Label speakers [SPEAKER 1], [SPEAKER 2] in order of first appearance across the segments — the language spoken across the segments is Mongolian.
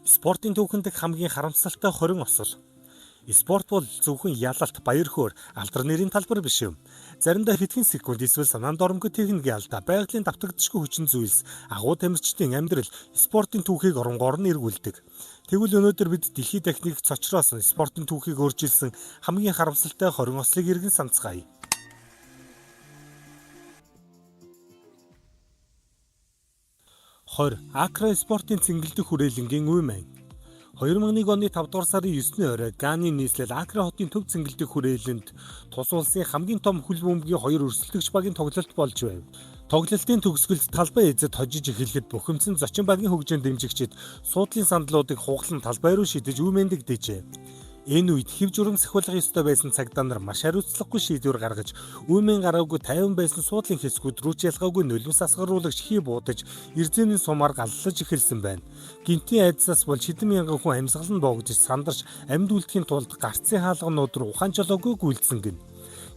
[SPEAKER 1] Спортын түүхэн дэх хамгийн харамсалтай 20 осол. Спорт бол зөвхөн ялалт, баяр хөөр, алдар нэрийн талбар биш юм. Заримдаа хэдхэн секунд эсвэл санаанд оромгүй техникийн алдаа, байгалийн давтагдашгүй хүчин зүйлс, агуу тамирчдын амьдрал спортын түүхийг оронгоор нь эргүүлдэг. Тэгвэл өнөөдөр бид дэлхий дахныг цочроосон спортын түүхийг өөрчилсөн хамгийн харамсалтай 20 ослыг эргэн санацгаая. 20. Акра спортын цэнгэлдэх хүрээлэнгийн үе мэн. 2001 оны 5 дугаар сарын 9-ний орой Ганы нийслэл Акра хотын төв цэнгэлдэх хүрээлэнд тус улсын хамгийн том хөл бөмбөгийн хоёр өрсөлдөгч багийн тоглолт болж байв. Тоглолтын төгсгөлд талбай эзэд хожиж эхлэхэд бухимдсан зочин багийн хөгжөөн дэмжигчид суудлын сандлуудыг хугалан талбай руу шидэж үе мэндэгдэжээ. Энэ үед хэв журам сахиулах ёстой байсан цагдаа нар маш хариуцлагагүй шийдвэр гаргаж үймэн гараагүй 50 байсан суудлын хэсгүүд рүү ч ялгаагүй нулимс асгаруулагч хий буудаж эрзээний сумаар галлаж эхэлсэн байна. Гинтийн айдсаас болж хэдэн мянган хүн амьсгал нь боогдож сандарч амьд үлдэхийн тулд гарцын хаалганууд руу ухаан жолоогүй гүйлдсэн гэнэ.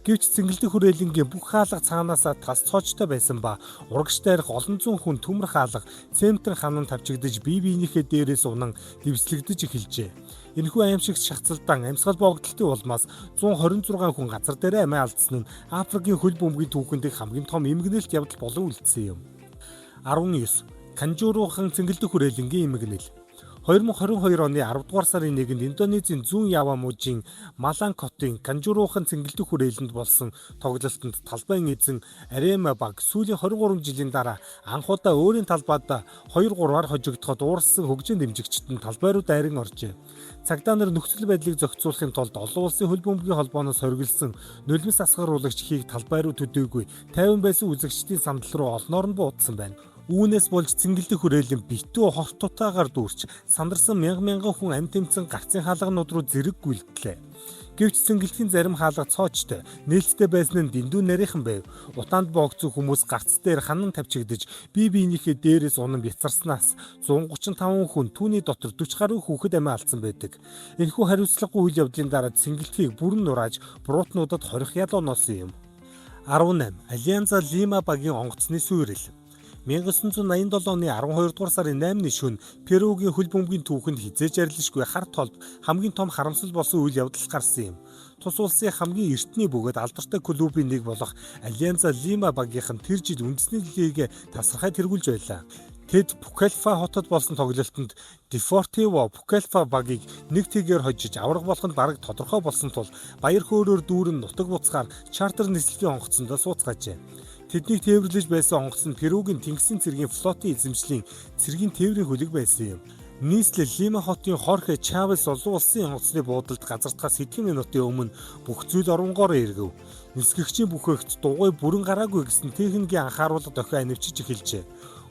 [SPEAKER 1] Гэвч цэнгэлдэх хүрээлэнгийн бүх хаалга цаанаасаа тас цоожтой байсан ба урагш дайрах олон зуун хүн төмөр хаалга цементэн ханан тавчигдаж бие биенийхээ дээрээс унан дэвслэгдэж эхэлжээ. Энэхүү аймшигт шахацалдаан амьсгал боогдолтын улмаас 126 хүн газар дээрээ амиа алдсан нь Африкийн хөл бөмбөгийн түүхэн дэх хамгийн том эмгэнэлт явдал болон үлдсэн юм. 19. Канжуурухан цэнгэлдэх хүрээлэнгийн эмгэнэл. 2022 оны 10 дугаар сарын 1-нд Индонезийн зүүн Ява мужийн Маланг хотын Канжуурухан цэнгэлдэх хүрээлэнд болсон тоглолтод талбайн эзэн Арема баг сүүлийн 23 жилийн дараа анх удаа өөрийн талбайд 2-3-аар хожигдоход уурссан хөгжин дэмжигчид нь талбай руу дайран оржээ. Цагдаа нар нөхцөл байдлыг зохицуулахын тулд олон улсын хөл бөмбөгийн холбооноос хоригдсон нулимс асгаруулагч хийг талбай руу төдийгүй 50 байсан үзэгчдийн сандал руу олноор нь буудсан байна. Үүнээс болж цэнгэлдэх хүрээлэн битүү хорт тутаагаар дүүрч сандарсан мянга мянган хүн амь тэмцэн гарцын хаалганууд руу зэрэг гүйлдлээ. Гэвч цэнгэлдэхийн зарим хаалга цоочтой, нээлттэй байсан нь дэндүү нарийнхан байв. Утаанд боогцсон хүмүүс гарц дээр ханан тавчигдаж бие биенийхээ дээрээс унан бяцарснаас 135 хүн түүний дотор 40 гаруй хүүхэд амиа алдсан байдаг. Энэхүү хариуцлагагүй үйл явдлын дараа цэнгэлдэхийг бүрэн нурааж буруутнуудад хорих ялуу ноосон юм. 18. Альянза Лима багийн онгоцны сүйрэл. 1987 оны 12 дугаар сарын 8-ны шөнө Перугийн хөл бөмбөгийн түүхэнд хэзээ ч арилшгүй хар толб хамгийн том харамсал болсон үйл явдал гарсан юм. Тус улсын хамгийн эртний бөгөөд алдартай клубын нэг болох Альянза Лима багийнхан тэр жил үндэсний лигээ тасархай тэргүүлж байлаа. Тэд Пукальфа хотод болсон тоглолтод Депортиво Пукальфа багийг 1-1-ээр хожиж аварга болох нь бараг тодорхой болсон тул баяр хөөрөөр дүүрэн нутаг буцгаар чартер нислэгийн онгоцондоо сууцгаажээ. Тэднийг тээвэрлэж байсан онгоц нь Перугийн тэнгисийн цэргийн флотын эзэмшлийн цэргийн тээврийн хөлөг байсан юм. Нийслэл Лима хотын Хорхе Чавес олон улсын онгоцны буудалд газардахаас хэдхэн минутын өмнө бүх зүйл оронгоор эргэв. Нисгэгчийн бүхээгт дугуй бүрэн гараагүй гэсэн техникийн анхааруулга дохио анивчиж эхэлжээ.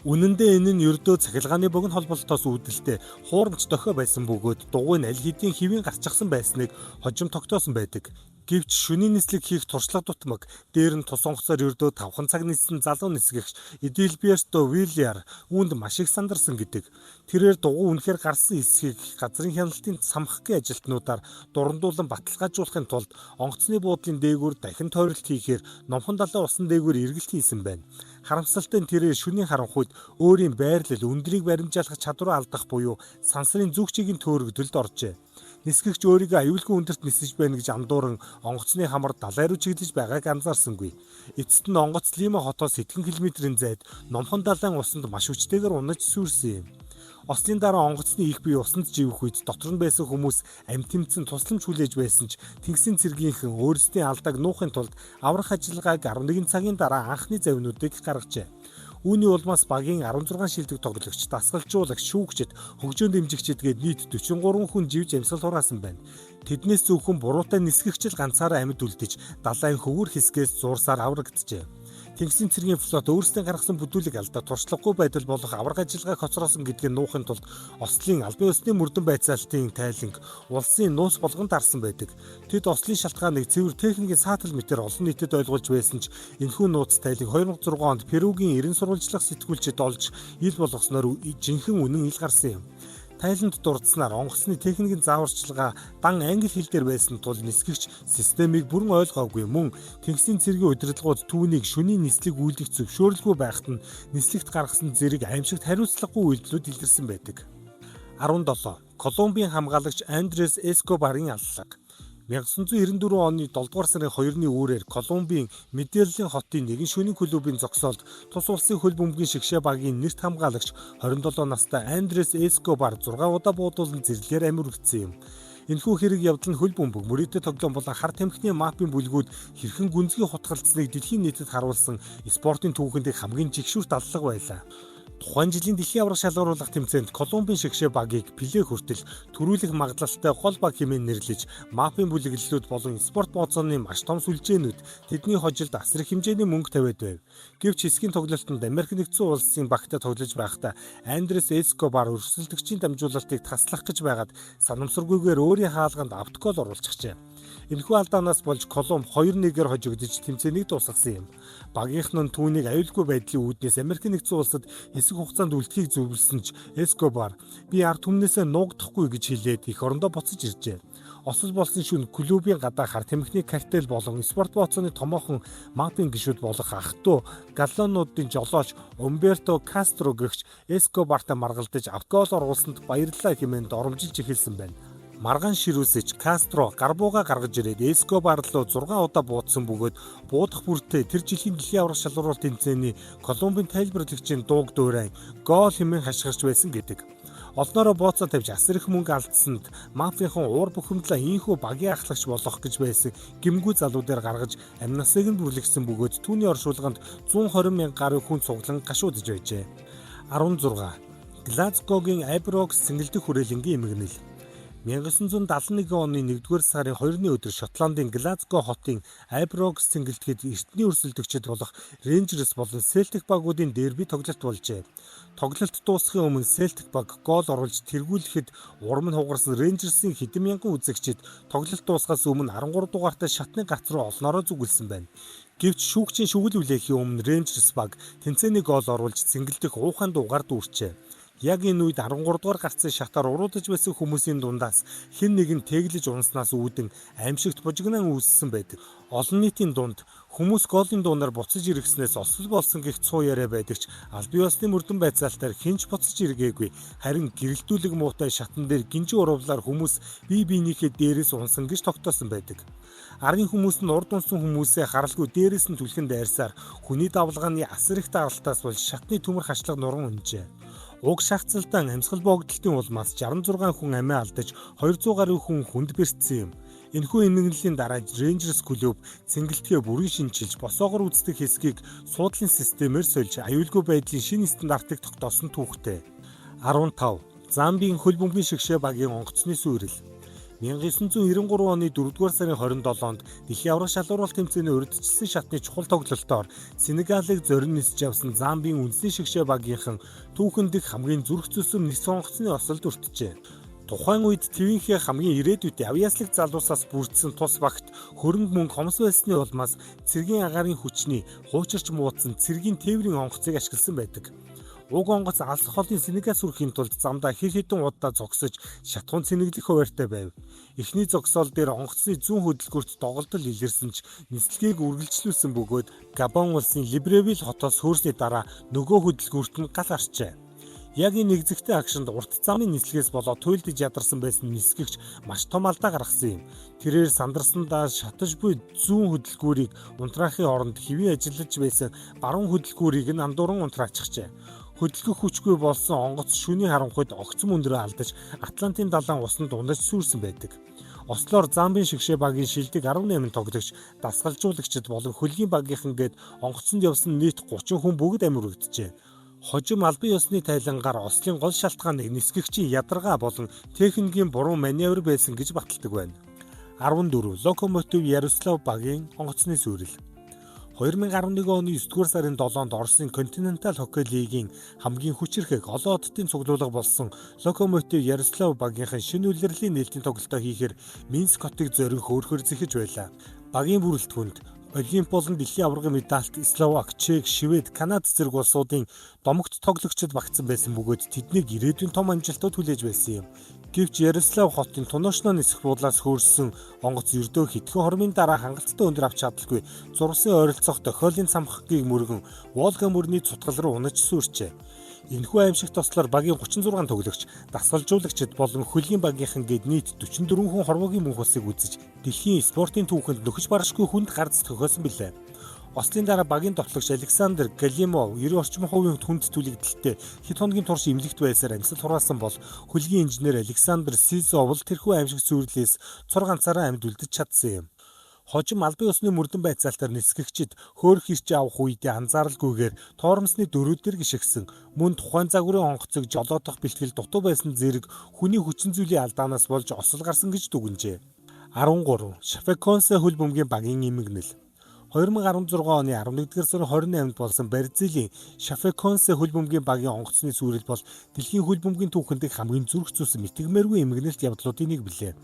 [SPEAKER 1] Үнэн дээр энэ нь ердөө цахилгааны богино холболтоос үүдэлтэй хуурамч дохио байсан бөгөөд дугуй нь аль хэдийн хэвийн гарчихсан байсныг хожим тогтоосон байдаг. Гэвч шөнийн нислэг хийх туршлага дутмаг дээр нь тус онгоцоор ердөө 5 цаг ниссэн залуу нисгэгч Эдилберто Вильяр үүнд маш их сандарсан гэдэг. Тэрээр дугуй үнэхээр гарсан эсхийг газрын хяналтын самхгийн ажилтнуудаар дурандуулан баталгаажуулахын тулд онгоцны буудлын дээгүүр дахин тойролт хийхээр номхон далайн усан дээгүүр эргэлт хийсэн байна. Харамсалтай нь тэрээр шөнийн харанхуйд өөрийн байрлал өндрийг баримжаалах чадвараа алдах буюу сансрын зүгчигийн төөрөгдөлд оржээ. Нисгэгч өөрийгөө аюулгүй өндөрт нисэж байна гэж андууран онгоцны хамар далай руу чиглэж байгааг анзаарсангүй. Эцэст нь онгоц Лима хотоос хэдхэн километрийн зайд номхон далайн усанд маш хүчтэйгээр унаж сүйрсэн юм. Ослын дараа онгоцны их бие усанд живэх үед дотор нь байсан хүмүүс амь тэмцэн тусламж хүлээж байсан ч тэнгисийн цэргийнхэн өөрсдийн алдааг нуухын тулд аврах ажиллагааг 11 цагийн дараа анхны завинуудыг гаргажээ. Үүний улмаас багийн 16 шилдэг тоглогч, дасгалжуулагч, шүүгчид, хөгжөөн дэмжигчид гээд нийт 43 хүн живж амьсгал хураасан байна. Тэднээс зөвхөн буруутай нисгэгч л ганцаараа амьд үлдэж, далайн хөвгөр хэсгээс зуурсаар аврагджээ. Тэнгисийн цэргийн флот өөрсдийн гаргасан бүдүүлэг алдаа туршлагагүй байдал болох аварга ажиллагааг хоцроосон гэдгийг нуухын тулд Ослын албан ёсны мөрдөн байцаалтын тайланг улсын нууц болгон дарсан байдаг. Тэд Ослын шалтгааныг цэвэр техникийн саатал мэтээр олон нийтэд ойлгуулж байсан ч энэхүү нууц тайланг 2006 онд Перугийн эрен сурвалжлах сэтгүүлчид олж ил болгосноор жинхэнэ үнэн ил гарсан юм. Тайланд дурдсанаар онгоцны техникийн зааварчилгаа дан англи хэл дээр байсан тул нисгэгч системийг бүрэн ойлгоогүй мөн тэнгисийн цэргийн удирдлагууд түүнийг шөнийн нислэг үйлдэх зөвшөөрлгүй байхад нь нислэгт гаргасан зэрэг аймшигт хариуцлагагүй үйлдэлүүд илэрсэн байдаг. 17. Колумбийн хамгаалагч Андрес Эскобарын аллага. 1994 оны 7 дугаар сарын 2-ны үүрээр Колумбийн Медельин хотын нэгэн шөнийн клубын зогсоолд тус улсын хөл бөмбөгийн шигшээ багийн нэрт хамгаалагч 27 настай Андрес Эскобар 6 удаа буудуулан зэрлэгээр амир өгсөн юм. Энэхүү хэрэг явдал нь хөл бөмбөг, мөрөөдө тоглоом болон хар тамхины мафийн бүлгүүд хэрхэн гүнзгий хутгалцсныг дэлхийн нийтэд харуулсан спортын түүхэнд хамгийн жигшүүрт аллага байлаа. Тухайн жилийн дэлхийн аварга шалгаруулах тэмцээнд Колумбийн шигшээ багийг Пеле хүртэл төрүүлэх магадлалтай гол баг хэмээн нэрлэж, мафийн бүлэглэлүүд болон спорт бооцооны маш том сүлжээнүүд тэдний хожилд асар их хэмжээний мөнгө тавиад байв. Гэвч хэсгийн тоглолтод Америк нэгдсэн улсын багтай тоглож байхдаа Андрес Эскобар өрсөлдөгчийн дамжуулалтыг таслах гэж байгаад санамсаргүйгээр өөрийн хаалганд автогол оруулчихжээ. Энэхүү алдаанаас болж Колумб 2-1-ээр хожигдож тэмцээнийг дуусгасан юм. Багийнхан нь түүнийг аюулгүй байдлын үүднээс Америк нэгдсэн улсад хэсэг хугацаанд үлдэхийг зөвлөсөн ч Эскобар би ард түмнээсээ нуугдахгүй гэж хэлээд эх орондоо буцаж иржээ. Осол болсон шөнө клубын гадаа хар тамхины картел болон спорт бооцооны томоохон мафийн гишүүд болох ах トゥ Галлонуудын жолооч Умберто Кастро гэгч Эскобартай маргалдаж автогол оруулсанд баярлалаа хэмээн доромжилж эхэлсэн байна. Маргаан ширүүсэж Кастро гарбууга гаргаж ирээд Эскобар руу 6 удаа буудсан бөгөөд буудах бүртээ тэр жилийн дэлхийн аварга шалгаруулалт тэмцээний Колумбийн тайлбарлагчийн дууг дуурайн гол хэмээн хашгирч байсан гэдэг. Олноороо бооцоо тавьж асар их мөнгө алдсанд мафийнхан уур бухимдлаа ийнхүү багийн ахлагч болох гэж байсан гэмгүй залуу дээр гаргаж амнасыг нь бүрлэгсэн бөгөөд түүний оршуулганд 120 мянга гаруй хүн цуглан гашуудж байжээ. 16. Глазгогийн Айброкс цэнгэлдэх хүрээлэнгийн эмгэнэл. 1971 оны 1-р сарын 2-ны өдөр Шотландын Глазго хотын Айброкс цэнгэлдэхэд эртний өрсөлдөгчид болох Рейнжерс болон Селтик багуудын дерби тоглолт болжээ. Тоглолт дуусахын өмнө Селтик баг гол оруулж тэргүүлэхэд урам нь хугарсан Рейнжерсийн хэдэн мянган үзэгчид тоглолт дуусахаас өмнө 13 дугаартай шатны гац руу олноороо зүгэлсэн байна. Гэвч шүүгчийн шүгэл хүлээхийн өмнө Рейнжерс баг тэнцээний гол оруулж цэнгэлдэх уухайн дуугаар дүүрчээ. Яг энэ үед 13 дугаар гарцын шатаар уруудаж байсан хүмүүсийн дундаас хэн нэгэн тэглэж унснаас үүдэн аимшигт бужигнаан үүссэн байдаг. Олон нийтийн дунд хүмүүс голын дуунаар буцаж иргэснээс осол болсон гэх цуу яриа байдаг ч аль бие усны мөрдөн байцаалтаар хэн ч буцаж иргээгүй. Харин гэрэлтүүлэг муутай шатан дээр гинжин урвлаар хүмүүс бие биенийхээ дээрээс унсан гэж тогтоосон байдаг. Арын хүмүүс нь урд унсан хүмүүсээ харалгүй дээрээс нь түлхэн дайрсаар хүний давлгааны асар их даралтаас болж шатны төмөр хашлага нуран унжээ. Уг шахацалдаан амьсгал боогдлтын улмаас 66 хүн амиа алдаж 200 гаруй хүн хүнд бэртсэн юм. Энэхүү эмгэнэлийн дараа Рейнжерс клуб цэнгэлдэхээ бүрэн шинчилж босоогоор үздэг хэсгийг суудлын системээр сольж аюулгүй байдлын шинэ стандартыг тогтоосон түүхтэй. 15. Замбийн хөл бөмбөгийн шигшээ багийн онгоцны сүйрэл. 1993 оны 4-р сарын 27-нд дэлхийн аварга шалгаруулалт тэмцээний урьдчилсан шатны чухал тоглолтоор Сенегалыг зорин нисэж явсан Замбийн үндэсний шигшээ багийнхан түүхэн дэх хамгийн зүрх зүсэм нис онгоцны осолд өртжээ. Тухайн үед твийнхээ хамгийн ирээдүйдээ авьяаслаг залуусаас бүрдсэн тус багт хөрөнгө мөнгө хомс байсны улмаас цэргийн агаарын хүчний хуучирч муудсан цэргийн тээврийн онгоцыг ашигласан байдаг. Уг онгоц алс холын Сенегал сүрхийн тулд замдаа хэд хэдэн удаа зогсож шатхуун цэнэглэх хуваарьтай байв. Эхний зогсоол дээр онгоцны зүүн хөдөлгүүрт доголдол илэрсэн ч нислэгийг үргэлжлүүлсэн бөгөөд Габон улсын Либревиль хотоос хөөрсний дараа нөгөө хөдөлгүүрт нь гал гарчээ. Яг энэ нэгзэгтэй агшинд урт замын нислэгээс болоод туйлдж ядарсан байсан нисгэгч маш том алдаа гаргасан юм. Тэрээр сандарсандаа шатаж буй зүүн хөдөлгүүрийг унтраахын оронд хэвийн ажиллаж байсан баруун хөдөлгүүрийг нь андууран унтраачжээ. Хөдөлгөх хүчгүй болсон онгоц шөнийн харанхуйд огцом өндрөө алдаж Атлантын далайн усанд унаж сүйрсэн байдаг. Ослоор Замбийн шигшээ багийн шилдэг 18 тоглогч, дасгалжуулагчид болон хөлгийн багийнхан гээд онгоцонд явсан нийт 30 хүн бүгд амир өгдөжээ. Хожим албан ёсны тайлангаар ослын гол шалтгааныг нисгэгчийн ядаргаа болон техникийн буруу маневр байсан гэж баталдаг байна. 14. Локомотив Ярослав багийн онгоцны сүйрэл. 2011 оны 9-р сарын 7-нд Оросын Континентал хоккей лигийн хамгийн хүчирхэг олон оддын цуглуулга болсон Локомотив Ярослав багийнхан шинэ улирлын нээлтийн тоглолтоо хийхээр Минск хотыг зорин хөөрхөр зэхэж байлаа. Багийн бүрэлдэхүүнд Олимп болон дэлхийн аваргын медальт Словак, Чех, Швед, Канада зэрэг улсуудын домогт тоглогчид багтсан байсан бөгөөд тэднийг ирээдүйн том амжилтууд хүлээж байсан юм. Гэвч Ярослав хотын Туношно нисэх буудлаас хөөрсөн онгоц ердөө хэдхэн хормын дараа хангалттай өндөр авч чадалгүй зурсан ойролцоох тохиолын самхгийг мөргөн Волга мөрний цутгал руу унаж сүйрчээ. Энэхүү аимшигт ослоор багийн 36 тоглогч, дасгалжуулагчид болон хөлгийн багийнхан гээд нийт 44 хүн хорвоогийн мөнх усыг үзэж дэлхийн спортын түүхэнд нөхөж баршгүй хүнд гарц тохиосон билээ. Ослын дараа багийн довтлогч Александр Галимов 90 орчим хувийн хүнд түлэгдэлтэй хэд хоногийн турш эмнэлэгт байсаар амьсгал хураасан бол хөлгийн инженер Александр Сизов л тэрхүү аимшиг сүйрлээс цор ганцаараа амьд үлдэж чадсан юм. Хожим албан ёсны мөрдөн байцаалтаар нисгэгчид хөөрөх ирч авах үедээ анзааралгүйгээр тоормсны дөрүүд дээр гишгсэн. Мөн тухайн загварын онгоцыг жолоодох бэлтгэл дутуу байсан зэрэг хүний хүчин зүйлийн алдаанаас болж осол гарсан гэж дүгнжээ. 13. Шапеконсе хөл бөмбөгийн багийн эмгэнэл. 2016 оны 11-р сарын 28-нд болсон Бразилийн Шапеконсе хөл бөмбөгийн багийн онгоцны сүйрэл бол дэлхийн хөл бөмбөгийн түүхэнд хамгийн зүрх зүс мэтгмээргүй эмгэнэлт явдлуудын нэг билээ.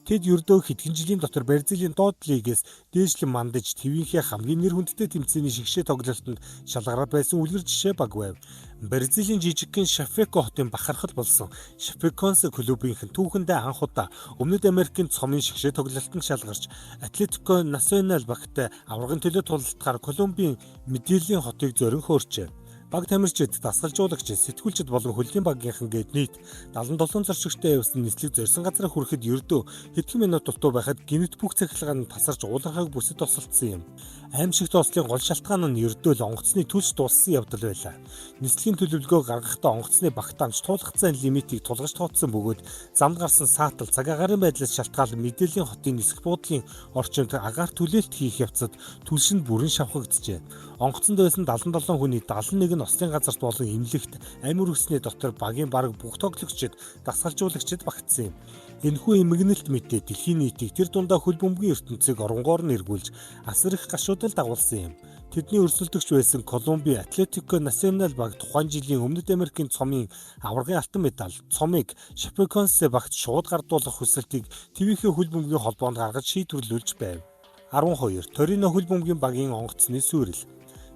[SPEAKER 1] Тэд ердөө хэдхэн жилийн дотор Бразилийн доод лигээс дээшлэн мандаж твийнхээ хамгийн нэр хүндтэй тэмцээний шигшээ тоглолтод шалгараад байсан үлгэр жишээ баг байв. Бразилийн жижигхэн Шапеко хотын бахархал болсон Шапеконсе клубийнхэн түүхэндээ анх удаа Өмнөд Америкийн цомын шигшээ тоглолтод шалгарч Атлетико Насьонал багтай аваргын төлөө тулалдахаар Колумбийн Медельин хотыг зорин хөөрчээ. Баг тамирчид, дасгалжуулагч, сэтгүүлчид болон хөлгийн багийнхан гээд нийт 77 зорчигчтой явсан нислэг зорьсон газар хүрэхэд ердөө хэдхэн минут дутуу байхад гэнэт бүх цахилгаан нь тасарч уулархаг бүсэд тосолдсон юм. Аимшигт ослын гол шалтгаан нь ердөө л онгоцны төлш дууссан явдал байлаа. Нислэгийн төлөвлөгөө гаргахдаа онгоцны багтаамж туулгацсан лимитийг тулгаж тооцсон бөгөөд замд гарсан саатал цаг агаарын байдлаас шалтгаалan Медельин хотын нисэх буудлын орчинд агаар түлээлт хийх явцад түлш нь бүрэн шавхагджээ. Онгоцонд байсан 77 хүний 71 нь ослын газарт болон эмнэлэгт амь өргөсний дотор багийн бараг бүх тоглогчид, дасгалжуулагчид багтсан юм. Энэхүү эмгэнэлт мэдээ дэлхийн нийтийг тэр дундаа хөл бөмбөгийн ертөнцийг оронгоор нь эргүүлж асар их гашуудал дагуулсан юм. Тэдний өрсөлдөгч байсан Колумби Атлетико Насьонал баг тухайн жилийн Өмнөд Америкийн цомын аваргын алтан медаль цомыг Шапеконсе багт шууд гардуулах хүсэлтийг твийнхээ хөл бөмбөгийн холбоонд гаргаж шийдвэрлүүлж байв. 12. Торино хөл бөмбөгийн багийн онгоцны сүйрэл.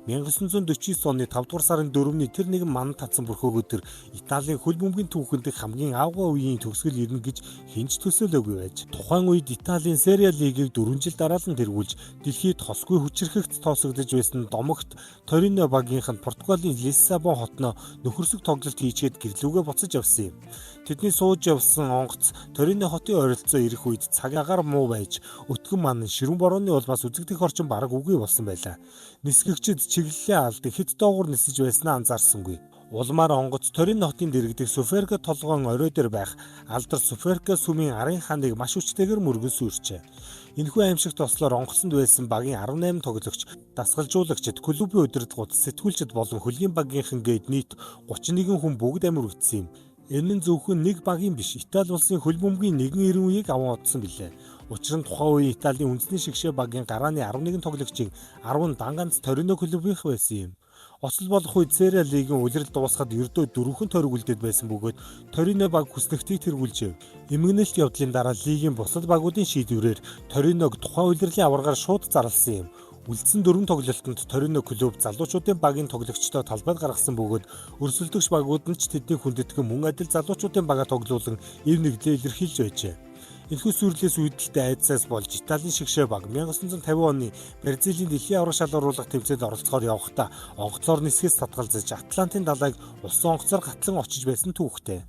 [SPEAKER 1] 1949 оны 5 дугаар сарын 4-ний тэр нэгэн манан татсан бүрхөг өдөр Италийн хөл бөмбөгийн түүхэнд хамгийн аавга үеийн төгсгөл ирнэ гэж хэн ч төсөөлөөгүй байж. Тухайн үед Италийн Serie Лигийг 4 жил дараалан тэргүүлж дэлхийд хосгүй хүчирхэгт тооцогдож байсан домогт Торино багийнх нь Португалийн Лиссабон хотноо нөхөрсөг тоглолт хийчихэд гэрлүүгээ буцаж явсан юм. Тэдний сууж явсан онгоц Торино хотын ойролцоо ирэх үед цаг агаар муу байж өтгөн манан ширүүн борооны улмаас үзэгдэх орчин бараг үгүй болсон байлаа. Нисгэгчид чиглэлээ алдан хэд доогуур нисэж байснаа анзаарсангүй. Улмаар онгоц Торино хотын дэргэдэх Суферка толгойн орой дээр байх алдар Суферка сүмийн арын ханыг маш хүчтэйгээр мөргөн сүйрчээ. Энэхүү аимшигт ослоор онгоцонд байсан багийн 18 тоглогч, дасгалжуулагчид, клубын удирдлагууд, сэтгүүлчид болон хөлгийн багийнхан гээд нийт 31 хүн бүгд амь өргөдсөн юм. Энэ нь зөвхөн нэг багийн биш, Итали улсын хөл бөмбөгийн нэгэн эрен үеийг аван одсон билээ. Учир нь тухайн үеийн Италийн үндэсний шигшээ багийн гарааны 11 тоглогчийн 10 нь дан ганц Торино клубынх байсан юм. Осол болох үед Serie Лигийн улирал дуусахад ердөө дөрвөн тойрог үлдээд байсан бөгөөд Торино баг хүснэгтийг тэргүүлжээ. Эмгэнэлт явдлын дараа лигийн бусад багуудын шийдвэрээр Ториног тухайн улирлын аваргаар шууд зарласан юм. Үлдсэн дөрвөн тоглолтод Торино клуб залуучуудын багийн тоглогчдоо талбайд гаргасан бөгөөд өрсөлдөгч багууд нь ч тэдний хүндэтгэн мөн адил залуучуудын багаа тоглуулан эв нэгдлээ илэрхийлж байжээ. Энэхүү сүйрлээс үүдэлтэй айдсаас болж Италийн шигшээ баг 1950 оны Бразилийн дэлхийн аварга шалгаруулах тэмцээнд оролцохоор явахдаа онгоцоор нисгээс татгалзаж Атлантын далайг усан онгоцоор гатлан очиж байсан түүхтэй.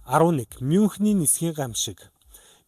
[SPEAKER 1] 11. Мюнхений нисхийн гамшиг.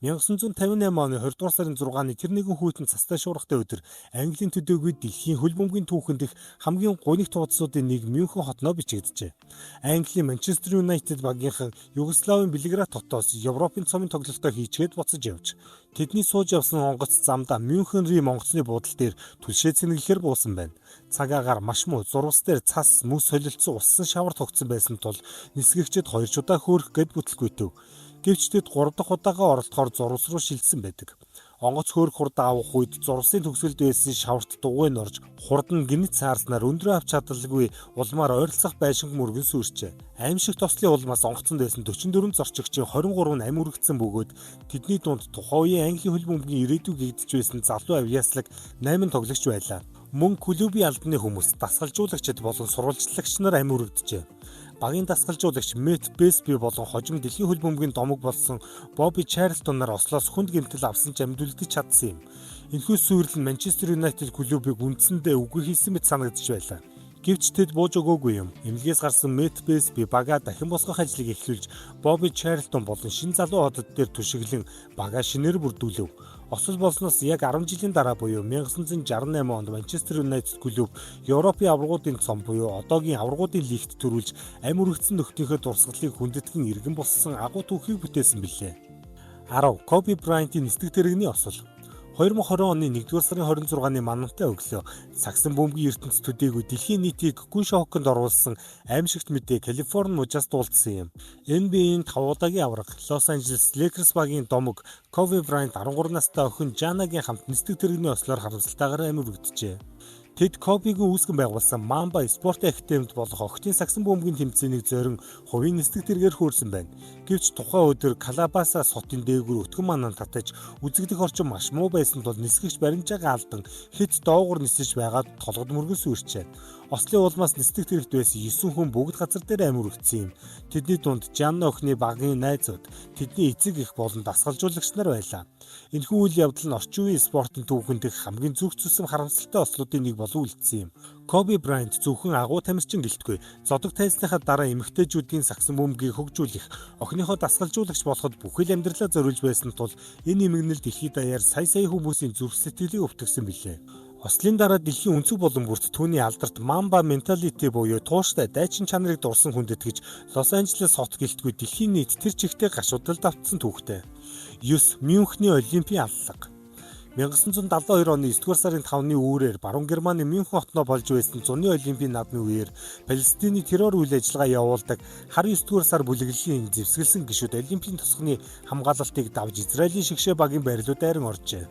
[SPEAKER 1] 1958 оны 20 дугаар сарын 6-ны тэр нэгэн хүйтэн цастай шуургатай өдөр Английн төдийгүй дэлхийн хөл бөмбөгийн түүхэн дэх хамгийн гунигт хуудсуудын нэг Мюнхен хотноо бичигджээ. Английн Манчестер Юнайтед багийнхан Югославийн Белград хотоос Европын цомын тоглолтоо хийчгээд буцаж явж. Тэдний сууж явсан онгоц замдаа Мюнхен Рим онгоцны буудал дээр түлшээ цэнэглэхээр буусан байна. Цаг агаар маш муу, зурвас дээр цас, мөс солилцсон уссан шавар тогтсон байсан тул нисгэгчид хоёр ч удаа хөөрөх гээд бүтлгүйтэв. Гэвч тэд 3 дахь удаага оролдохоор зурвас руу шилжсэн байдаг. Онгоц хөөрөх хурдаа авах үед зурвасын төгсгөлд байсан шаварт дугуй нь орж хурд нь гинэт саарснаар өндрөө авч чадалгүй улмаар ойролцох байшинг мөргөн сүйрчээ. Аимшиг тослын улмаас онгоцонд байсан 44 зорчигчийн 23 нь амь үргэцсэн бөгөөд тэдний дунд тухайн үеийн Английн хөл бөмбөгийн ирээдүй гэгдэж байсан залуу авьяаслаг 8 тоглогч байлаа. Мөн клубын албаны хүмүүс, дасгалжуулагчид болон сурвалжлагч нар амь үргэджээ. Багийн дасгалжуулагч Мэтт Бэсби болон хожим дэлхийн хөл бөмбөгийн домог болсон Бобби Чарлтон нар ослоос хүнд гэмтэл авсан ч амьд үлдэж чадсан юм. Энэхүү сүйрэл нь Манчестер Юнайтед клубыг үндсэндээ үгүй хийсэн мэт санагдаж байлаа. Гэвч тэд бууж өгөөгүй юм. Эмнэлгээс гарсан Мэтт Бэсби багаа дахин босгох ажлыг эхлүүлж Бобби Чарлтон болон шинэ залуу одод дээр түшиглэн багаа шинээр бүрдүүлэв. Осол болсноос яг 10 жилийн дараа буюу 1968 онд Манчестер Юнайтед клуб Европын аваргуудын цом буюу одоогийн аваргуудын лигт төрүүлж амь үргэцэн нөхдийнхөө дурсгалыг хүндэтгэн эргэн боссон агуу түүхийг бүтээсэн билээ. 10. Коби Брайантын нисдэг тэрэгний осол. 2020 оны 1-р сарын 26-ны манантай өглөө сагсан бөмбөгийн ертөнц төдийгүй дэлхийн нийтийг гүн шоконд оруулсан аимшигт мэдээ Калифорни мужаас дуулдсан юм. NBA-ийн 5 удаагийн аварга Лос Анжелес Лейкерс багийн домог Коби Брайант 13 настай охин Жанагийн хамт нисдэг тэрэгний ослоор харамсалтайгаар амь өргөджээ. Тэд Кобигийн үүсгэн байгуулсан Мамба спортын академид болох охидын сагсан бөмбөгийн тэмцээнийг зорин хувийн нисдэг тэргээр хөөрсөн байна. Гэвч тухайн өдөр Калабасас хотын дээгүүр өтгөн манан татаж үзэгдэх орчин маш муу байсан тул нисгэгч баримжаагаа алдан хэд доогуур нисэж байгаад толгод мөргөн сүйрчээ. Ослын улмаас нисдэг тэрэгт байсан 9 хүн бүгд газар дээр амь өргөдсөн юм. Тэдний дунд Жанна охины багийн найзууд, тэдний эцэг эх болон дасгалжуулагч нар байлаа. Энэхүү үйл явдал нь орчин үеийн спортын түүхэн дэх хамгийн зүрх зүсэм харамсалтай ослуудын нэг болон үлдсэн юм. Коби Брайант зөвхөн агуу тамирчин гэлтгүй зодог тайзныхаа дараа эмэгтэйчүүдийн сагсан бөмбөгийг хөгжүүлэх, охиныхоо дасгалжуулагч болоход бүхэл амьдралаа зориулж байсан тул энэ эмгэнэл дэлхийд даяар сая сая хүмүүсийн зүрх сэтгэлийг өвтгөсөн билээ. Ослын дараа дэлхийн өнцөг болон бүрт түүний алдарт Mamba mentality буюу тууштай дайчин чанарыг дурсан хүндэтгэж Лос Анжелес хот гэлтгүй дэлхийн нийт тэр чигтээ гашуудалд автсан түүхтэй. 9. Мюнхний Олимпийн аллага. 1972 оны 9-р сарын 5-ны үүрээр Баруун Германы Мюнхен хотноо болж байсан зуны Олимпийн наадмын үеэр Палестины террор үйл ажиллагаа явуулдаг хар 9-р сар бүлэглэлийн зэвсгэлсэн гишүүд Олимпийн тосгоны хамгаалалтыг давж Израилийн шигшээ багийн байрлууд дайран оржээ.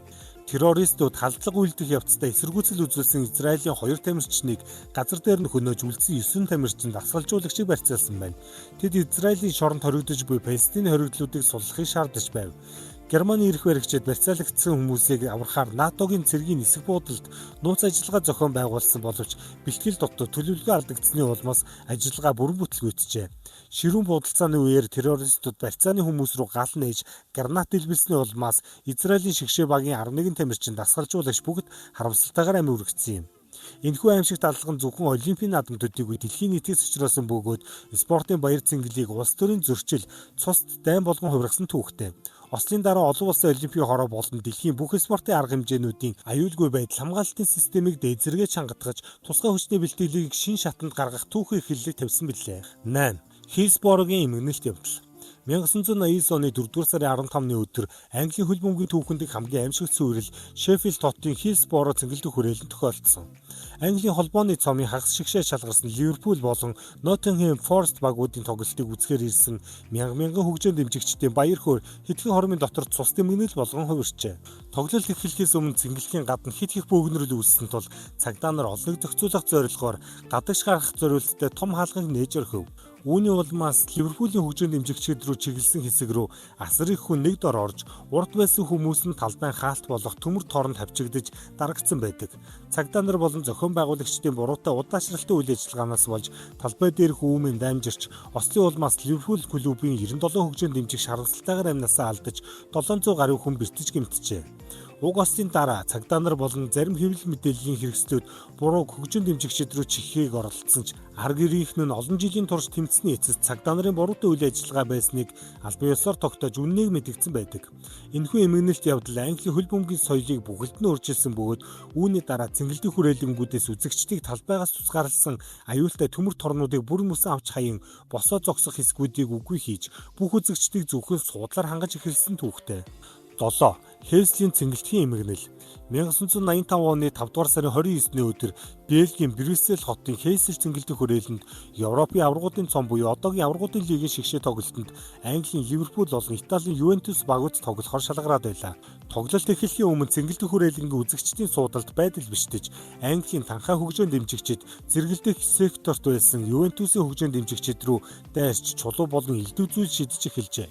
[SPEAKER 1] Террористууд халдлага үйлдэх явцдаа эсэргүүцэл үзүүлсэн Израилийн 2 тамирчныг газар дээр нь хөнөөж үлдсэн 9 тамирчин дасгалжуулагчийг барьцаалсан байна. Тэд Израилийн шоронд хоригдож буй Палестины хоригдлуудыг суллахыг шаардаж байв. Германы эрх баригчид барьцаалагдсан хүмүүсийг аврахаар НАТОгийн цэргийн нисэх буудалд нууц ажиллагаа зохион байгуулсан боловч бэлтгэл дотор төлөвлөгөө алдагдсаны улмаас ажиллагаа бүрэн бүтлгүүтжээ. Ширүүн буудалцааны үеэр террористууд барьцааны хүмүүс рүү гал нээж гранат дэлбэлсний улмаас Израилийн шигшээ багийн 11 тамирчин дасгалжуулагч бүгд харамсалтайгаар амь өргөцсөн юм. Энэхүү аимшигт алга нь зөвхөн Олимпийн наадам төдийгүй дэлхийн нийтээс учруулсан бөгөөд спортын баяр цэнгэлийг улс төрийн зөрчил, цусд дайн болгон хувиргасан түүхтэй. Ослын дараа олон улсын олимпийн хороо болон дэлхийн бүх спортын арга хэмжээнүүдийн аюулгүй байдал хамгаалалтын системийг дээд зэрэгээ чангатгаж тусгай хүчний бэлтгэлийг шин шатанд гаргах түүхий эхлэлийг тавьсан билээ. 8. Хилсборогийн эмгэнэлт явдал. 1989 оны 4-р сарын 15-ны өдөр Английн хөл бөмбөгийн түүхэн дэх хамгийн аимшигт сүйрэл Шеффилд хотын Хилсборо цэнгэлдэх хүрээлэн тохиолдсон. Английн холбооны цомын хагас шигшээ шалгарсан Ливерпул болон Ноттингем Форест багуудын тоглолтыг үзэхээр ирсэн мянга мянган хөгжөөн дэмжигчдийн баяр хөөр хэдхэн хормын дотор цус дэмгэнэл болгон хувирчээ. Тоглолт эхлэхээс өмнө цэнгэлтийн гадна хэд их бөөгнөрөл үүссэн тул цагдаа нар олныг зохицуулах зорилгоор гадагш гаргах зориулттай том хаалгыг нээж орхив. Үүний улмаас Ливерпулийн хөгжөөн дэмжигчид рүү чиглэсэн хэсэг рүү асар их хүн нэг дор орж, урд байсан хүмүүс нь талбайн хаалт болох төмөр торонд хавчигдаж дарагдсан байдаг. Цагдаа нар болон зохион байгуулагчдын буруутай удаашралтай үйл ажиллагаанаас болж талбай дээрх үүмэн дамжирч, ослын улмаас Ливерпул клубын 97 хөгжөөн дэмжигч харамсалтайгаар амнасаа алдаж 700 гаруй хүн бэртэж гэмтжээ. Уг ослын дараа цагдаа нар болон зарим хэвлэл мэдээллийн хэрэгслүүд бурууг хөгжин дэмжигчид рүү чиххийг оролдсон ч ар гэрийнхэн нь олон жилийн турш тэмцсэний эцэст цагдаа нарын буруутай үйл ажиллагаа байсныг албан ёсоор тогтоож үннийг мэдэгдсэн байдаг. Энэхүү эмгэнэлт явдал Английн хөл бөмбөгийн соёлыг бүхэлд нь өөрчилсөн бөгөөд үүний дараа цэнгэлдэх хүрээлэнгүүдээс үзэгчдийг талбайгаас тусгаарласан аюултай төмөр торнуудыг бүр мөсөн авч хаян босоо зогсох хэсгүүдийг үгүй хийж бүх үзэгчдийг зөвхөн суудлаар хангаж эхэлсэн түүхтэй. 7. Хейслийн цэнгэлтгийн эмгэнэл. 1985 оны 5 дугаар сарын 29-ний өдөр Бельгийн Брюссел хотын Хейсел цэнгэлдэх хүрээлэнд Европын аваргуудын цом буюу одоогийн аваргуудын лигийн шигшээ тоглолтод Английн Ливерпул болон Италийн Ювентус багууд тоглохоор шалгараад байлаа. Тоглолт эхлэхийн өмнө цэнгэлдэх хүрээлэнгийн үзэгчдийн суудалд байдал бичтэж Английн танхаа хөгжөөн дэмжигчид зэрэгэлдэх секторт байсан Ювентусын хөгжөөн дэмжигчид рүү дайрч чулуу болон элдэв зүйл шидэж эхэлжээ.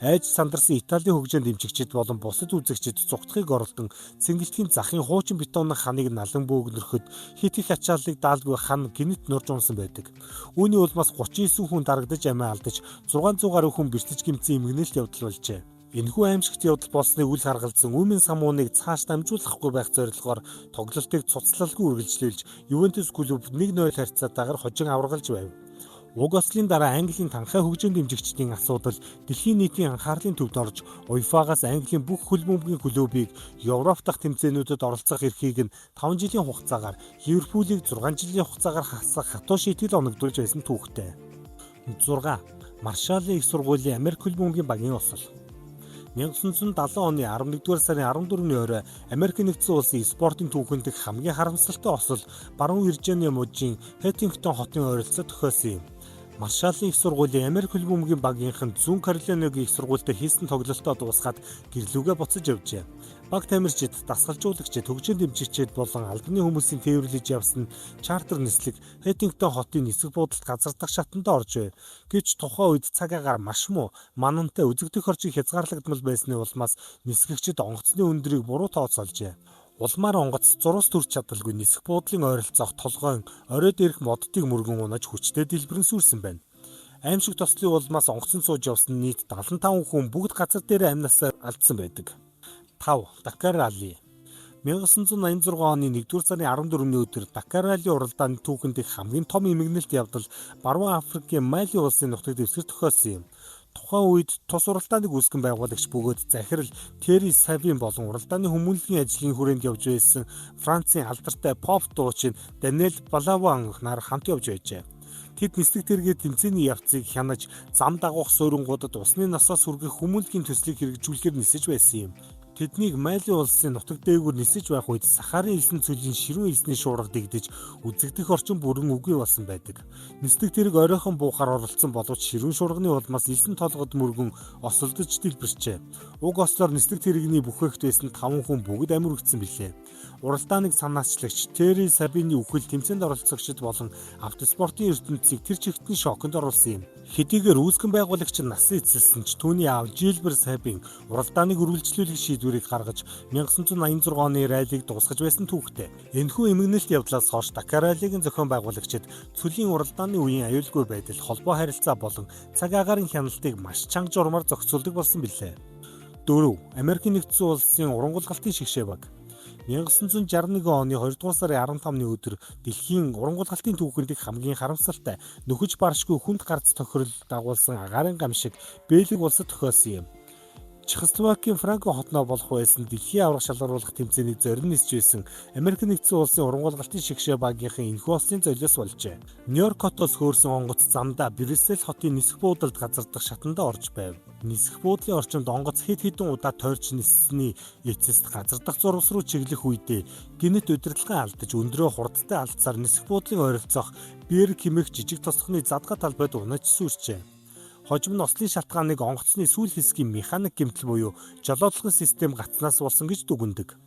[SPEAKER 1] Айж сандарсан Италийн хөгжөөн дэмжигчид болон бусад үзэгчид зугтахыг оролдон цэнгэлтгийн захын хуучин бетоны ханыг налан бөөгнөрөхөд хит их ачааллыг даалгүй хан гинэт нурж унсан байдаг. Үүний улмаас 39 хүн дарагдаж амиа алдаж 600 гаруй хүн бэртэж гэмтсэн эмгэнэлт явдал болжээ. Энэхүү аимшигт явдал болсныг үл харгалзан Үймэн самууныг цааш дамжуулахгүй байх зорилгоор тоглолтыг цуцлалгүй үргэлжлүүлж Ювентус клуб 1-0 харьцаатайгаар хожин аваргалж байв. Уг ослын дараа Английн танхай хөгжин дэмжигчдийн асуудал дэлхийн нийтийн анхаарлын төвд орж УЕФА-гаас Английн бүх хөл бөмбөгийн клубыг Европ дахь тэмцээнүүдэд оролцох эрхийг нь 5 жилийн хугацаагаар, Ливерпулийг 6 жилийн хугацаагаар хасах хатуу шийтгэл оногдуулж байсан түүхтэй. 6. Маршаллын их сургуулийн Америк хөл бөмбөгийн багийн осол. 1970 оны 11-р сарын 14-ний орой Америк нэгдсэн улсын спортын түүхэн дэх хамгийн харамсалтай осол Баруун Виржиниа мужийн Хантингтон хотын ойролцоо тохиолсон юм. Маршаллын их сургуулийн Америк хөл бөмбөгийн багийнхан Зүүн Каролинагийн их сургуультай хийсэн тоглолтоо дуусгаад гэр лүүгээ буцаж явжээ. Баг тамирчид, дасгалжуулагчид, хөгжин дэмжигчид болон албаны хүмүүсийн тээвэрлэж явсан чартер нислэг Хантингтон хотын нисэх буудалд газар дах шатанд орж байв. Гэвч тухайн үед цаг агаар маш муу, манантай үзэгдэх орчин хязгаарлагдмал байсны улмаас нисгэгчид онгоцны өндрийг буруу тооцоолжээ. Улмаар онгоц зурус төрч чадалгүй нисэх буудлын ойролцоох толгойн орой дээрх моддыг мөргөн унаж хүчтэй дэлбэрэн сүйрсэн байна. Аймшиг тослын улмаас онгоцонд сууж явсан нийт 75 хүн бүгд газар дээр амнасаа алдсан байдаг. 5. Дакар ралли. 1986 оны 1-р сарын 14-ний өдөр Дакар ралли уралдааны түүхэн дэх хамгийн том эмгэнэлт явдал Баруун Африкийн Мали улсын нутаг дэвсгэр тохиолдсон юм. Тухайн үед тус уралдааныг үүсгэн байгуулагч бөгөөд захирал Терри Савин болон уралдааны хүмүүнлэгийн ажлын хүрээнд явж байсан Францын алдартай поп дуучин Даниэл Балаван нар хамт явж байжээ. Тэд нислэг тэргээр тэмцээний явцыг хянаж, зам дагуух суурингуудад усны насаас хүргэх хүмүүнлэгийн төслийг хэрэгжүүлэхээр нисэж байсан юм. Тэднийг Мали улсын нутаг дээгүүр нисэж байх үед Сахарын элсэн цөлийн ширүүн элсний шуурга дэгдэж үзэгдэх орчин бүрэн үгүй болсон байдаг. Нислэг тэрэг оройхон буухаар оролцсон боловч ширүүн шуурганы улмаас элсэн толгод мөргөн осолдож дэлбэрчээ. Уг ослоор нислэг тэрэгний бүхээгт байсан 5 хүн бүгд амь өргөцсөн билээ. Уралдааныг санаачлагч Терри Сабины үхэл тэмцээнд оролцогчид болон автоспортын ертөнцийг тэр чигт нь шоконд оруулсан юм. Хэдийгээр үүсгэн байгуулагч нь насан эцэлсэн ч түүний аав Жилбер Сабин уралдааныг үргэлжлүүлэх шийдвэрийг гаргаж 1986 оны раллиг дуусгаж байсан түүхтэй. Энэхүү эмгэнэлт явдлаас хойш Дакар раллигийн зохион байгуулагчид цөлийн уралдааны үеийн аюулгүй байдал, холбоо харилцаа болон цаг агаарын хяналтыг маш чанга журмаар зохицуулдаг болсон билээ. 4. Америкийн нэгдсэн улсын урангуулгалтын шигшээ баг. 1961 оны 2 дугаар сарын 15-ны өдөр дэлхийн урангуулгалтын түүхэн дэх хамгийн харамсалтай нөхөж баршгүй хүнд гарц тохирол дагуулсан агаарын гам шиг Бельги улсад тохиолсон юм. Чехословакийн Франко хотноо болох байсан дэлхийн аварга шалгаруулах тэмцээнийг зорин нисэж байсан Америк нэгдсэн улсын урангуулгалтын шигшээ багийнхан энэхүү улсын золиос болжээ. Нью-Йорк хотоос хөөрсөн онгоц замдаа Брюссель хотын нисэх буудалд газар дах шатанда орж байв. Нисэх буудлын орчинд онгоц хэд хэдэн удаа тойрч ниссэний эцэст газар дах зурвас руу чиглэх үедээ гэнэт удирдлагаа алдаж өндрөө хурдтай алдсаар нисэх буудлын ойролцоох Берг хэмээх жижиг тослогны задгай талбайд унаж сүйрчээ. Хожим нь ослын шалтгааныг онгоцны сүүл хэсгийн механик гэмтэл буюу жолоодлогын систем гацнаас болсон гэж дүгнэдэг.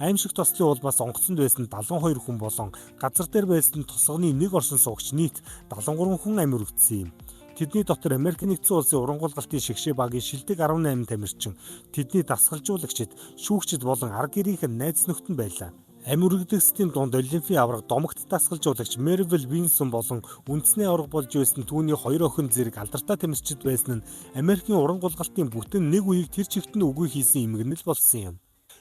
[SPEAKER 1] Аймшигт ослын улмаас онгоцонд байсан 72 хүн болон газар дээр байсан тослогны нэг оршин суугч нийт 73 хүн амь өргөдсөн юм. Тэдний дотор Америк нэгдсэн улсын урангуулгалтын шигшээ багийн шилдэг 18 тамирчин, тэдний дасгалжуулагчид, шүүгчид болон арга гэрийнх нь найз нөхдөд нь байлаа. Амь өргөдөгсдийн дунд Олимпийн аварга домогт дасгалжуулагч Мервил Винсон болон үндэсний аварга болж байсан түүний хоёр охин зэрэг алдартай тамирчид байсан нь Америкийн урангуулгалтын бүтэн нэг үеийг тэр чигт нь үгүй хийсэн эмгэнэл болсон юм.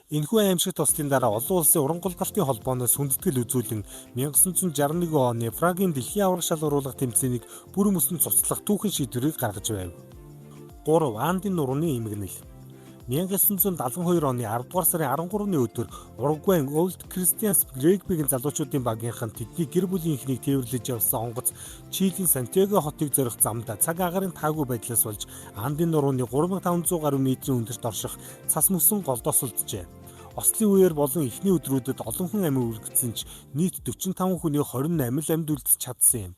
[SPEAKER 1] Энэхүү аймшигт ослын дараа олон улсын урангуулгалтын холбооноос хүндэтгэл үзүүлэн 1961 оны Прагийн дэлхийн аварга шалгаруулах тэмцээнийг бүр мөсөн цуцлах түүхэн шийдвэрийг гаргаж байв. 3. Андын нурууны эмгэнэл. 1972 оны 10 дугаар сарын 13-ны өдөр Уругвайн Old Christians регбигийн залуучуудын багийнхан тэдний гэр бүлийнхнийг тээвэрлэж явсан онгоц Чилийн Сантьяго хотыг зорих замдаа цаг агаарын таагүй байдлаас болж Андын нурууны 3500 гаруй метрийн өндөрт орших цас мөсөн голдоосолджээ. Ослын үеэр болон эхний өдрүүдэд олон хүн амь өргөдсөн ч нийт 45 хүний 28 л амьд үлдэж чадсан юм.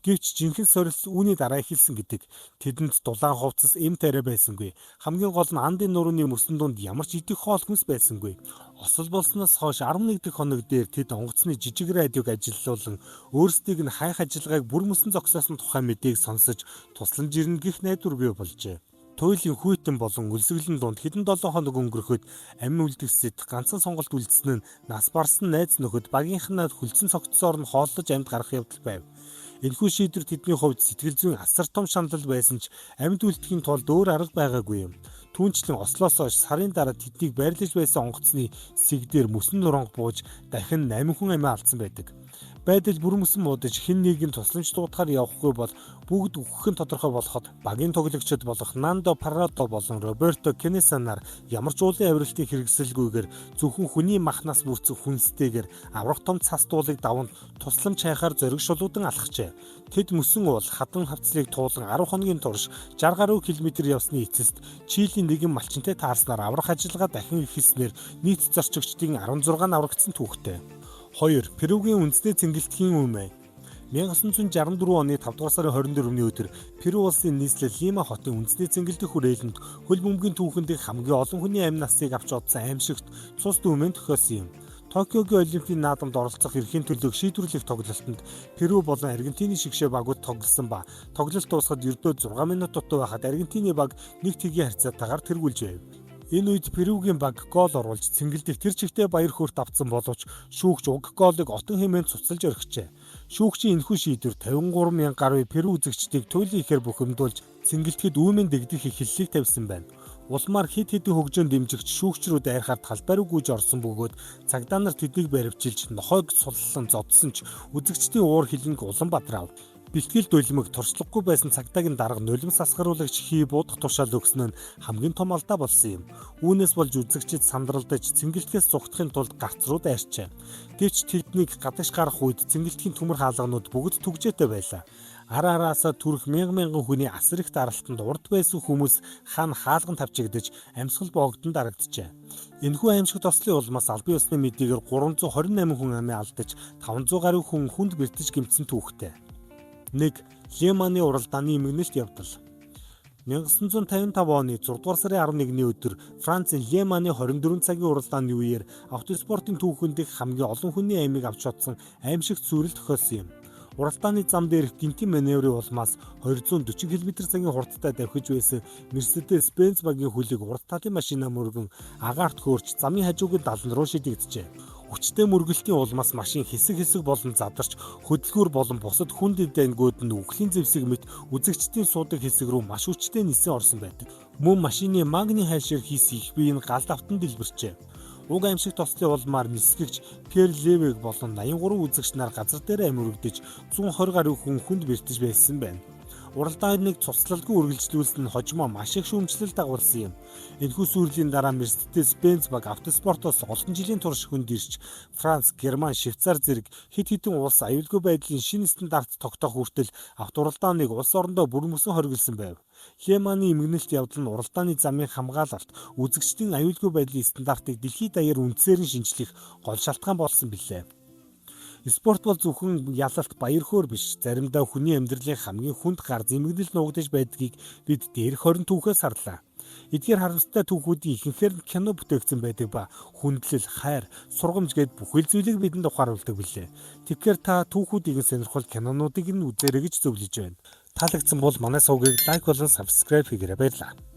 [SPEAKER 1] Гэвч жинхэнэ сорилт үүний дараа эхэлсэн гэдэг. Тэдэнд дулаан хувцас, эм тариа байсангүй. Хамгийн гол нь Андын нурууны мөсөн дунд ямар ч идэх хоол хүнс байсангүй. Осол болсноос хойш 11 дэх хоног дээр тэд онгоцны жижиг радиог ажиллуулан өөрсдийг нь хайх ажиллагааг бүр мөсөн зогсоосон тухай мэдээг сонсож тусламж ирнэ гэх найдвар бий болжээ. Туйлын хүйтэн болон өлсгөлэн дунд хэдэн 7 хоног өнгөрөхөд амь үлдгэсэд ганцхан сонголт үлдсэн нь нас барсан найз нөхөд багийнхнаа хөлцөн цогцсоор нь хооллож амьд гарах явдал байв. Энэхүү шийдвэр тэдний хувьд сэтгэл зүйн асар том шаналл байсан ч амьд үлдэхийн тулд өөр арга байгаагүй юм. Түүнчлэн ослоос хойш сарын дараа тэднийг байрлаж байсан онгоцны сэг дээр мөсөн нуранга бууж дахин 8 хүн амиа алдсан байдаг. Байдал бүр мөсөн муудаж хэн нэгэн тусламж дуудахаар явахгүй бол бүгд үхэх нь тодорхой болоход багийн тоглогчид болох Нандо Паррадо болон Роберто Кенесанаар ямар ч уулын авиралтын хэрэгсэлгүйгээр зөвхөн хүний махнаас бүрдсэн хүнстэйгээр аврах том цас дуулыг даван тусламж хайхаар зориг шулуудан алхажээ. Тэд мөсөн уул хадан хавцлыг туулан 10 хоногийн турш 60 гаруй километр явсны эцэст Чилийн нэгэн малчинтай таарснаар аврах ажиллагаа дахин эхэлснээр нийт зорчигчдын 16 нь аврагдсан түүхтэй. 2. Перугийн үндэсний цэнгэлдэхийн үе. 1964 оны 5 дугаар сарын 24-ний өдөр Перу улсын нийслэл Лима хотын үндэсний цэнгэлдэх хүрээлэнд хөл бөмбөгийн түүхэн дэх хамгийн олон хүний амь насыг авч одсон аимшигт цус дүүмэн тохиолсон юм. Токиогийн олимпийн наадамд оролцох эрхийн төлөөх шийдвэрлэх тоглолтод Перу болон Аргентины шигшээ багууд тоглосон ба тоглолт дуусахад ердөө 6 минут дутуу байхад Аргентины баг 1-1 харьцаатайгаар тэргүүлж байв. Энэ үед Перугийн баг гол оруулж цэнгэлдэх тэр чигтээ баяр хөөрт авцсан боловч шүүгч уг голыг отон хэмээн цуцалж орхижээ. Шүүгчийн энэхүү шийдвэр 53 мянган гаруй Перу үзэгчдийг туйлын ихээр бухимдуулж цэнгэлдэхэд үүмэн дэгдэх эхлэлийг тавьсан байна. Улмаар хэд хэдэн хөгжөөн дэмжигч шүүгч рүү дайрахаар талбай руу гүйж орсон бөгөөд цагдаа нар тэднийг баривчилж нохойг суллан зодсон ч үзэгчдийн уур хилэнг улам бадрав. Бэлтгэл дөлмөг туршлагагүй байсан цагдаагийн дарга нулимс асгаруулагч хий буудах тушаал өгсөн нь хамгийн том алдаа болсон юм. Үүнээс болж үзэгчид сандралдаж цэнгэлдэхээс зугтахын тулд гарц руу дайрчээ. Гэвч тэднийг гадагш гарах үед цэнгэлдэхийн төмөр хаалганууд бүгд түгжээтэй байлаа. Ар араасаа түрх мянга мянган хүний асар их даралтанд урд байсан хүмүүс хан хаалган тавчигдаж амьсгал боогдон дарагджээ. Энэхүү аимшиг тослын улмаас албан ёсны мэдээгээр 328 хүн амиа алдаж 500 гаруй хүн хүнд бэртэж гэмтсэн түүхтэй. 1. Леманы уралдааны эмгэнэлт явдал. 1955 оны 6 дугаар сарын 11-ний өдөр Францын Леманы 24 цагийн уралдааны үеэр автоспортын түүхэн дэх хамгийн олон хүний амийг авч чадсан аимшигт сүрэл тохиолсон юм. Уралдааны зам дээрх гинтийн маневрын улмаас 240 км/цагийн хурдтай давхиж байсан Mercedes-Benz багийн хөлийг урд талын машина мөргөн агаарт хөөрч замын хажуугийн далан руу шидэгджээ. Хүчтэй мөргөлтийн улмаас машин хэсэг хэсэг болон задарч хөдөлгүүр болон бусад хүнд эдэнгүүд нь үхлийн зэвсэг мэт үзэгчдийн суудаг хэсэг рүү маш хүчтэй нисэн орсон байдаг. Мөн машины магны хайлшаар хийсэн их бие нь галд автан дэлбэрчээ. Уг аимшиг тослын улмаар нисгэгч Пьер Левэг болон 83 үзэгч нар газар дээр амь өргөдөж 120 гаруй хүн хүнд бэртэж байсан байна. Уралдааныг цуцлалгүй үргэлжлүүлсэн нь хожмоо маш их шүүмжлэл дагуулсан юм. Энэхүү сүрлийн дараа Mercedes-Benz баг автоспортоос олон жилийн турш хүнд ирч Франц, Герман, Швейцар зэрэг хэд хэдэн улс аюулгүй байдлын шинэ стандарт тогтоох хүртэл автоуралдааныг улс орондоо бүр мөсөн хориглосон байв. Леманы эмгэнэлт явдал нь уралдааны замын хамгаалалт, үзэгчдийн аюулгүй байдлын стандартыг дэлхийд даяар үндсээр нь шинжлэх гол шалтгаан болсон билээ. Спорт бол зөвхөн ялалт баяр хөөр биш. Заримдаа хүний амьдралын хамгийн хүнд гар зэмгэнэл нуугдаж байдгийг бид дээрх 20 түүхээс харлаа. Эдгээр харамсалтай түүхүүдийн ихэнхээр нь кино бүтээгдсэн байдаг ба хүндлэл, хайр, сургамж гээд бүхэл зүйлийг бидэнд ухааруулдаг билээ. Тэгэхээр та түүхүүдийг нь сонирхол кинонуудыг нь үзээрэй гэж зөвлөж байна. Таалагдсан бол манай сувгийг лайк болон subscribe хийгээрэй. Баярлалаа.